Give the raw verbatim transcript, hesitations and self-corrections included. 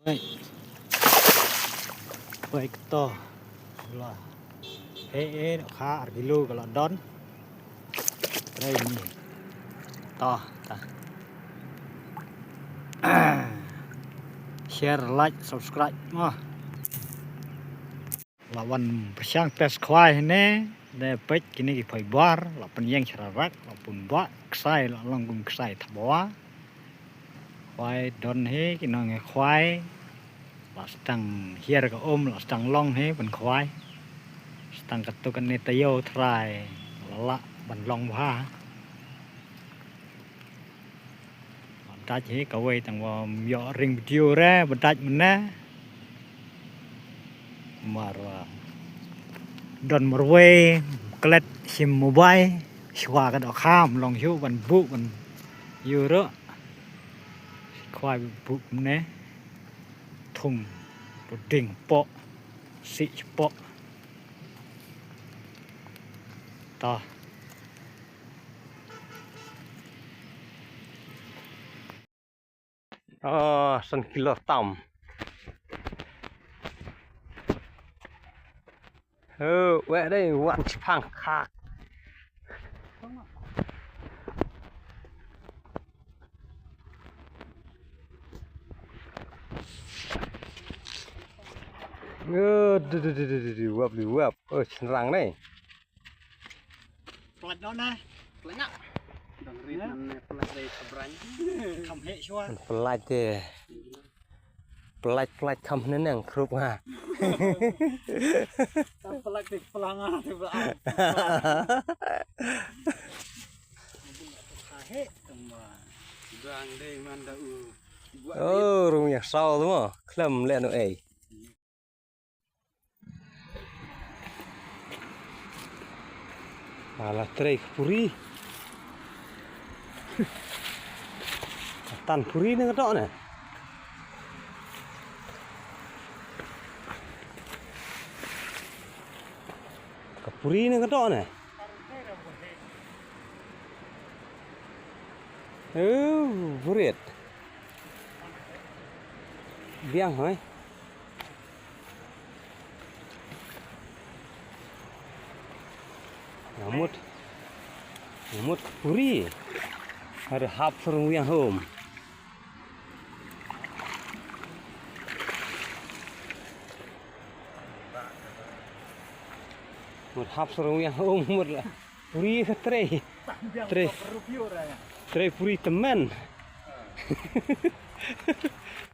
Baik to. Lah. Eh, eh, ka ar kilo ka la don. Try ni. To, ta. Share, like, subscribe mo. La wan pyrshang test khwai ne, ne peit kine ki fiber, la pynïeng shararak, la pun ba ksai, la long kum ksai thabawa. Khwai don hi, ki nong khwai, la stang hiar ka um, la stang long hi, ban khwai. Stang katu kane taïew trai, la la ban long bha. Ba dait hi kawei tang wa ym ïoh ring video re, ba dait mynne. Mar wa don marwei, klet shim mobile, shwa ka dohkha, ym long shuh ban buh, ban ïoh ruh. Khwai buh mynne. Thung, ruding poh, sih poh. Ta. Oh, san kilo tam. Oh, weh dei wan chipang khak. Oh, du, du, du, du, du, du, wap li wap. Oh, chynrang nei. Plat no na. Plat na. Dang rit nan ne plat dei ka brand. Kham heh shwa. Plat te. Plat, plat kham ne nang krup nga. Tam plat te plang nga te ba. Kham heh tang ba. Dang dei man da u. Oh, rung ya saw tu mo. Khlem le no ei. Ala trei ka puri. Ka tan puri ne ka doh ne. Ka puri ne ka doh ne. Oh, burit. Biang hoi. Ngamut. Ngamut puri. Ada hap serung yang home. Mut hap serung yang home mut lah. Puri ka trei. Trei. Trei puri temen.